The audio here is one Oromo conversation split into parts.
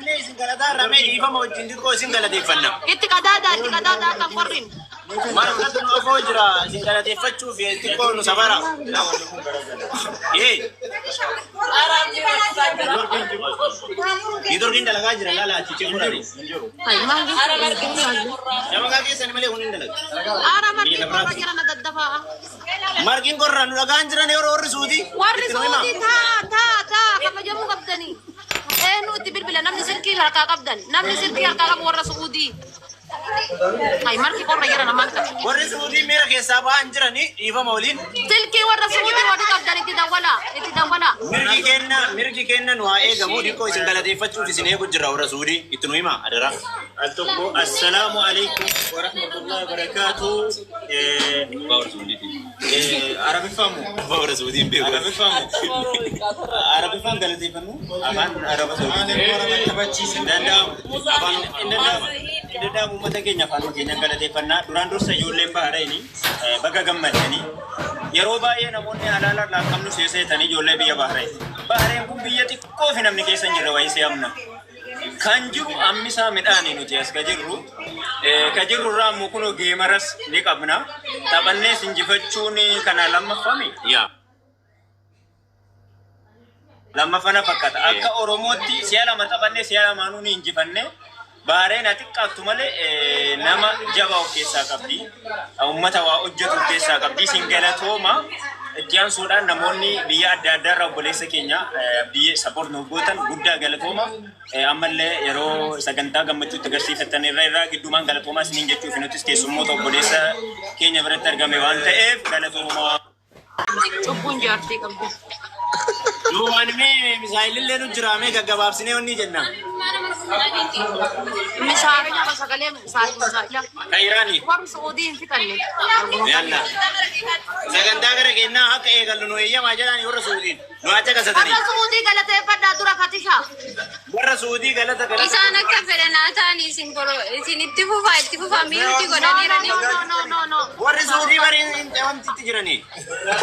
Jennee isin galataa irraa mee dhiifama wajjin xiqqoo isin galateeffanna. Itti qadaadaa, itti qadaadaa akka hin qorrin. Marqatu nu afoo jira isin galateeffachuuf xiqqoo nu safara. Ee. Niitoorkiin dalagaa jira laala achi ceekuudhaani. Ay, maal Shabakaa keessan malee kun hin dalagu. Aara margi qorra jira na daddafaa. Margiin qorra nu dhagaan jiran yeroo warri suutii. Warri Itti nu himaa. Suudii taa taa taa kabajamuu qabdanii. Eenyu itti bilbila? Namni silkii harkaa qabdan. Namni silkii harkaa qabu warra Suudii. Ay, margi qorra jira namaan qaba. Warri Suudii miira keessaa ba'an jiranii dhiifama waliin. Silkii warra Suudii warri qabdan itti dawwalaa, itti dawwalaa. Mirgi kenna, mirgi kenna nu haa eegamu. Xiqqoo isin galateeffachuuf isin eegu jira warra Suudii. Itti nu himaa adaraa. Al tokko, assalaamu alaikum warahmatullahi wabarakatuh. Abbaa warra Suudiiti. Arabiffamu. Abbaa warra Suudiin beeku. Arabiffamu. Arabiffaan galateeffannu afaan Araba Saudii. Hin danda'amu. Afaan hin danda'amu. Hin danda'amu, uummata keenya afaan keenyaan galateeffannaa. Duraan dursa ijoolleen Bahreeni baga gammaddanii. Yeroo baay'ee namoonni halaala laaqqamnu seeseetanii ijoollee biyya Bahreen. Bahreen kun biyya xiqqoo fi namni keessa hin jirre wayii se'amna. Kan jiru ammisaa midhaanii nuti as ka jirru. Ka jirru irraa immoo kunoo geemaras ni qabna. Taphannees injifachuun kana lammaffami. Yaa. Lammaffaa na fakkaata. Akka Oromootti si'a lama taphannee si'a lamaanuu ni injifanne. Baareen haa xiqqaattu malee nama jabaa of keessaa qabdi. Uummata waa hojjetu of keessaa qabdi. Isin galatooma. Itti aansuudhaan namoonni biyya adda addaa irraa obboleessa keenya biyya support nuuf gootan guddaa galatooma. Ammallee yeroo sagantaa gammachuutti agarsiifattan irra irraa gidduumaan galatoomaa isiniin jechuuf nutis keessummoota obboleessa keenya biratti argame waan ta'eef galatooma. Cubbuun jaartii qabdi. Duubaan mee misaayilillee nu jira mee gaggabaabsinee wanni jenna. Misaa'ila sagalee misaa'ila. Ka Iraanii. Warri Suudii hin fixanne. Yalla. Sagantaa gara kennaa akka eegallu nu eeyyamaa jedhani warra Suudiin. Nu haa caqasatanii. Warra Suudii galateeffadhaa dura Fatisha. Warra Suudii galata galata. Isaan akka fedhan haa ta'anii, isin isin itti fufaa, itti fufaa, mute No, no, godhaniirani. no, no, no, no, no. Warri Suudii bari wanti itti jiranii.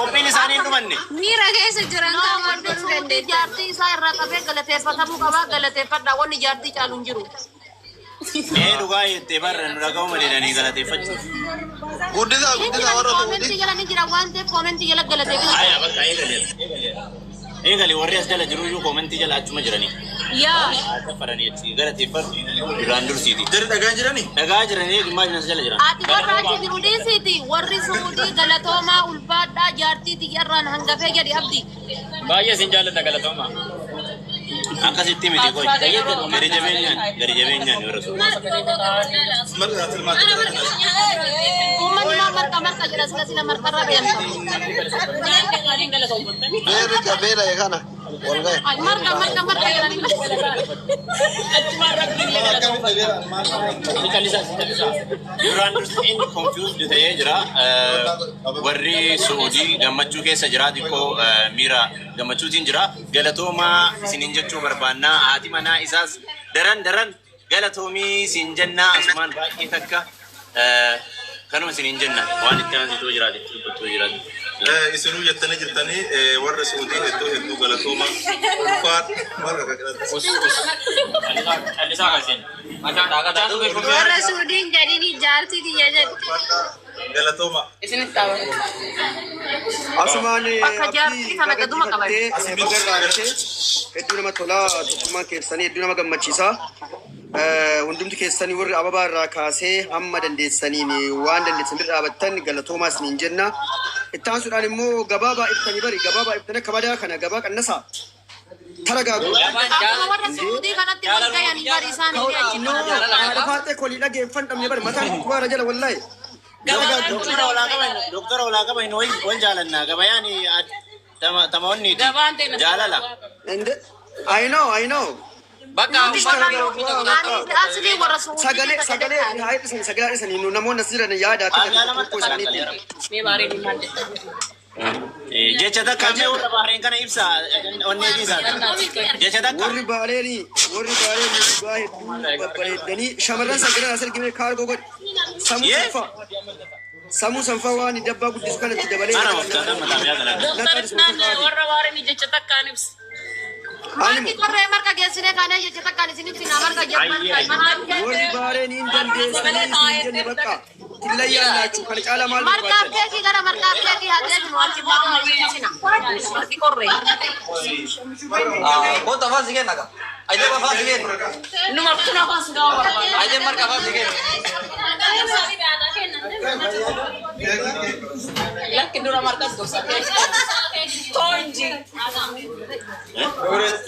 Qophiin isaanii hin dhumanne. Miira keessa jiran No, kaan wal warri godhuu Suudii dandeettan. jaartii isaa irraa qabee galateeffatamuu qabaa, galateeffadhaa, wanni jaartii caalu hin jiru. Ee, dhugaa jettee barra nu dhaga'uu malee galateeffachuuf. Guddisaa Hin guddisaa jiran warra comment Suudii. jala ni jira waan ta'eef comment jala galateeffadhaa. Aya, bakka eegalee. Eegalee, warri as jala jiru iyyuu comment jala achuma jiranii. Yaa. Haa achi galateeffadhu duraan dursiiti. Jarri dhagaa jiranii? Dhagaa jiranii dhimmaa as jala jiran. Ati warra achi jiru dhiisiiti. Warri Suudii galatoomaa, ulfaadhaa, jaartii tiyyarraan hangafee jedhi Abdi. Baay'ee isin jaalladha, galatooma. Akkasitti miti koi. Gadi jabeenyaan, gadi jabeenyaan warra Suudii. Marga tilmaata. Uummanni maal marqa marqa jedha? Sila sila marqarra beemta. Beerri qabeela kana wal gahe. Ay, marqa marqa marqa jedhanii. Duraan dursee inni confused ta'ee jira. Warri Suudii gammachuu keessa jira, xiqqoo miira gammachuutiin jira. Galatoomaa isiniin jechuu barbaannaa. Haati manaa isaas daran daran galatoomii isin jennaa. Asumaan baay'ee takka kanuma isiniin jenna. Waan itti aansituu jiraate, dubbattuu jiraate. Isinuu jettanii jirtanii, warra Suudii hedduu hedduu galatooma. Ulfaat marga kakadhate. Callisaa kaaseen. Warra Suudiin jedhini, jaartii tiyya jedhu. Galatooma. Asumaan Bakka jaartii kana gaduma qaban. Baga irraa hedduu nama tolaa, tokkummaan keessanii hedduu nama gammachiisa. Hundumti keessanii warri ababaa irraa kaasee hamma dandeessaniin waan dandeessan bira dhaabattan galatoomaa isiniin jenna. Itti aansuudhaan immoo gabaabaa ibsanii bari gabaabaa ibsanii akka badaa kana gabaa qannasaa. Taragaagu. Akkuma warra Suudii kanatti wal gayanii bari isaan illee achi. No, haadha faaxee kolii dhageeffan dhabne bari mataan kubaara jala wallaahi. Taragaagu. Doktora walaa qaban, doktora walaa qaban, wal jaalannaa gabayaan tamaonni jaalala. Ende I know, I know. Bakka Ani asli warra Suudii Sagalee sagalee haa hir'isan, sagalee haa hir'isan, namoonni as jiran yaada akka tokko isaaniitti. Jecha takka mee warra Bahareen kana ibsa onneetii isaati. Jecha takka. Warri Baareenii dhugaa hedduu babbareeddanii shamarran sagalee as argime kaargoo godhe. Samuu sanfaa. Samuu sanfaa waan dabbaa guddisu kanatti dabalee. Ana waggaa mataa mi'a kana. Doktar Isnaan warra Bahareenii jecha takkaan ibsa. Marki qorree marqa geessinee kaanee jecha takkaan isinitti naa marqa jedhu marqa. Warri baareen hin dandeessanii isin jenne bakka. Tillayyaannaachuu kana caalaa maal Marqaaf barbaaddan? keekii gara marqaaf keekii haa deebinu achi booda sina. Marqi qorree. Kota afaan si kenna ka. Aidee afaan si kenna. Aidee marqa afaan si kenna.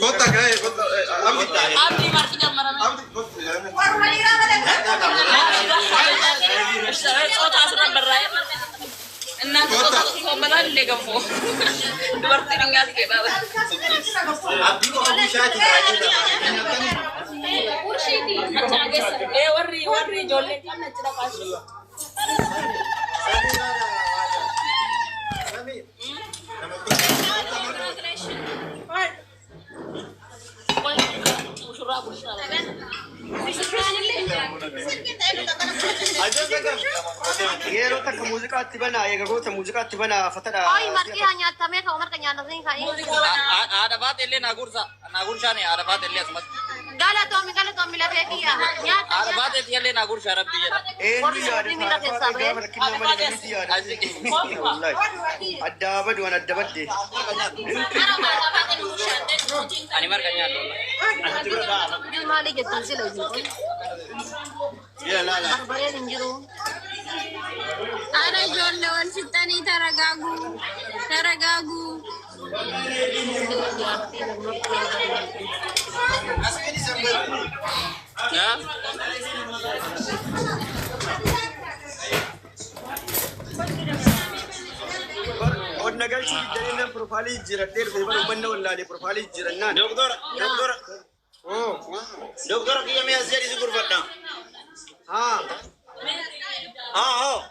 Kota ga'e kota abdi. Abdi kota. Abdii qofa bishaati Yeroo takka muuziqaatti banaa eegagoota muuziqaatti banaa fatadha. Oi marqi haa nyaatamee ka'u marqa nyaatatiin ka'ii. Haadha baate illee naa gursa. Naa gurshaani haadha baate illee asumatti. Galatoomi galatoomi lafee kiyya. Nyaata Haadha nyaata. baate illee naa gurshaa rabbi jedha. Eenyu Warri yaada miila keessaa faadha gaafa rakkinaa malee namni yaada. Wallaahi. Addaa badu waan adda badde. Ani marqa nyaadhu. Maali jettan sila isin. Barbareen hin jiru. Ara ijoollee wal fixanii taragaagu. Taragaagu. Onna galchuu diddanii profaayilii jijjiiradhee dhufe bara uummanni wallaalee profaayilii jijjiirannaan. Doktora, doktora, Oo. doktora kiyya mee as jedhi si gurfadha. Haa. Haa hoo.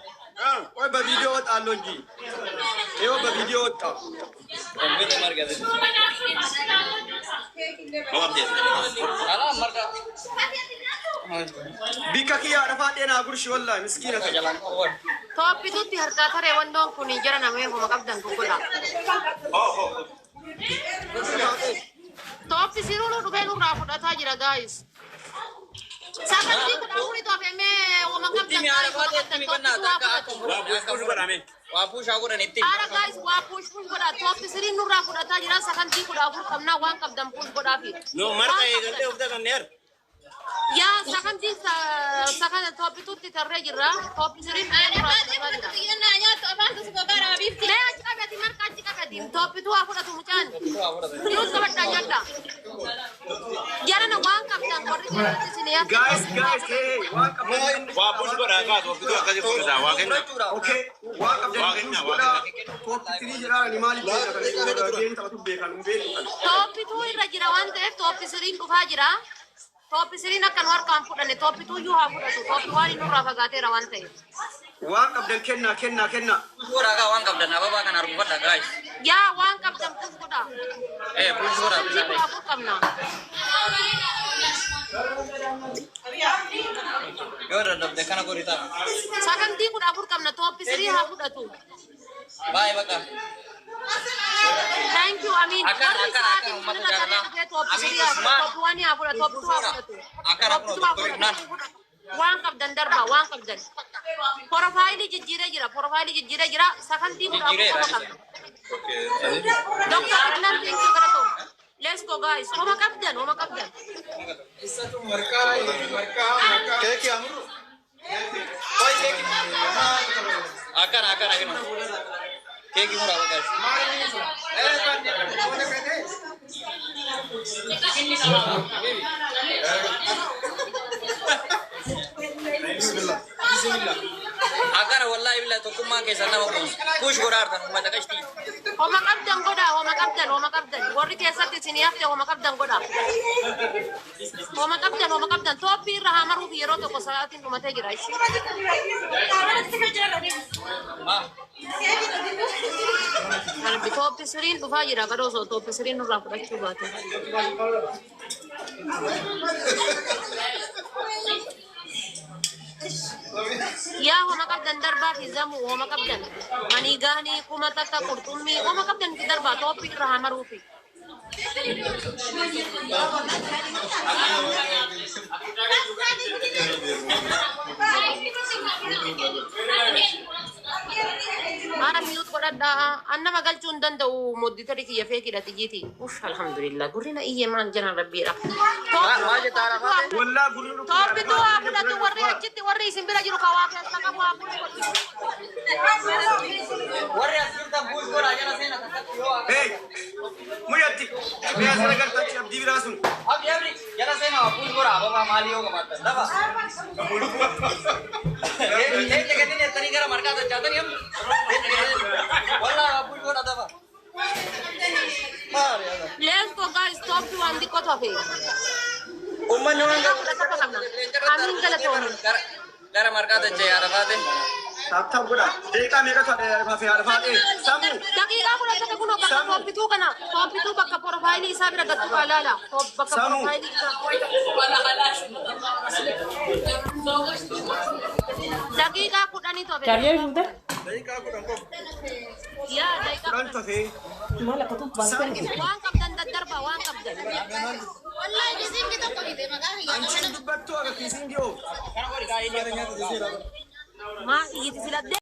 ቆይ በቪዲዮ እወጣለሁ እንጂ ይኸው በቪዲዮ ወጣ። Kombite marga. Alaa marqa. Bikka kiyya dhafa dheena gurshi wallahi miskiina ta'e. Jalaan qawwan. Toophitutti harkaa taree wandoon kun jara namee homa qabdan gurgura. Tooppi siruu dhufee nurraa fudhataa jira gaayis. Sagantii 14 toofemee homa qabdan Itti haadha gaayis homa baate itti qabdan miqannaa tooppitu haa takka akka fudhatu. Waa push push godhame. Waa puushaa godhan itti. Haara gaayis waa push push godha tooppi siriin nurraa fudhataa jira sagantii 14 qabnaa waan qabdan push godhaafi. Nu marqa eegaltee ufta kanneer. Yaa sagantii sagan toophitutti tarree jirra tooppi siriin dhufee nurraa fudhataa jira. Mee achi qabati marqa achi qabati tooppitu haa fudhatu mucaan. Jiruus qabadhaa nyaadhaa. Jarana waan qabdan warri keessatti isin yaaddu. Guys, guys, hey, waan qabdan. Waa push godhaa kaa tooppitu akkasii fudhataa waa kenna. Okay, waan qabdan Waa kenna, waa godhaa. Tooppi jira ani maaliif beeka kana geeni taphatu beekan hin beeknu kana. Tooppituu irra jira waan ta'eef tooppi siriin dhufaa jira. Tooppi siriin akka nu harkaan fudhanne tooppituu iyyuu haa fudhatu. Tooppi waan inni nurraa fagaateera waan ta'eef. Waan qabdan kennaa kennaa kennaa. Push godhaa waan qabdan ababaa kana argufadha guys. Yaa waan qabdan push godhaa. Eh push godhaa Sagantii bilaa. 14 qabna. Yoo dadhabde kana godhi ta'a. Sagantii 14 qabna tooppi sirii haa fudhatu. Baay'ee bakka. Thank you Amin. Akkan Warri akkan akkan sa'aatiin uummata sunirra tarree jaalalaa. dhufee tooppi Amin sirii haa fudhatu. Usmaan. Tooppi waan haa fudhatu. Tooppituu haa fudhatu. Akkana kunoo Tooppituu haa Doktor Ibnaan. fudhatu. Waan qabdan darbaa waan qabdan. Profaayilii jijjiiree jira. Profaayilii jijjiiree jira. Sagantii 14 Jijjiireera. qofa qabna. Doctor Adnan thank you galatoom. Let's go guys. Homa qabdan homa qabdan. Keekii amru. Akkana akkana kennu. Keekii muraa bakka. Akkana wallahi billahi tokkummaan keessan nama boonsu. Push godhaa artan uummata qashtii. Homa qabdan godhaa homa qabdan homa qabdan. Warri keessatti isin hafte homa qabdan godhaa. Homa qabdan homa qabdan. Tooppii irra haa maruuf yeroo tokko sa'aatiin dhumatee jira. Ishii. Rabbi tooppi siriin dhufaa jira gadoo osoo tooppi siriin nurraa fudhachuu baate. Yaa homa qabdan darbaa fi zamuu homa qabdan. Manii gaanii 1000 qurxummii homa qabdan itti darbaa tooppii irra haa maruufi. Maara mute godhadhaa. An nama galchuu hin danda'u moditarii kiyya feekidha xiyyiiti. Uff, alhamdulillah, gurri na iyye maal jiran rabbiidha. Maal jetta Arafaate? Wallaa gurri Tooppituu haa fudhatu warri achitti, warri isin bira jiru kawaa keessa qabu haa fudhatu. Warri as jirtan push godhaa, jala seena takkatti yoo Hey, muyyatti. Mee asirra galtachi abdii biraa sun. Abdi, abdi, jala seena waa push godhaa, ababaa maalii yoo qabaattan lafa. Leenca kennin jettanii gara marqaa sochaatanii amma. Leenca kennin wallaa waa push godhaa dafa. Maali haadha? Let's go guys, tooppi waan xiqqoo hafe. Uummanni waan Daqiiqaa 11 qabna. Amiin, galatoomi. Gara marqaa socha'e Arafaate. Tap tap godha. Daqiiqaa meeqatu hafe haadha? Samu. Daqiiqaa 11 kunoo bakka tooppituu kana, tooppituu bakka porofaayilii isaa bira gattu ilaala. Bakka Samu. porofaayilii isaa. Daqiiqaa 10 hafe. Chaarjii fuute? Daqiiqaa 10 qofa. Yaa, daqiiqaa 10 10. tafee. Maal akka tuutu? Waan qabdan daddarba, waan qabdan. Wallahi kisingi tokko fide maqaa kiyya. Anchiin dubbattuu agarsiisin dhiyoo. Maa iyyiti filadhee.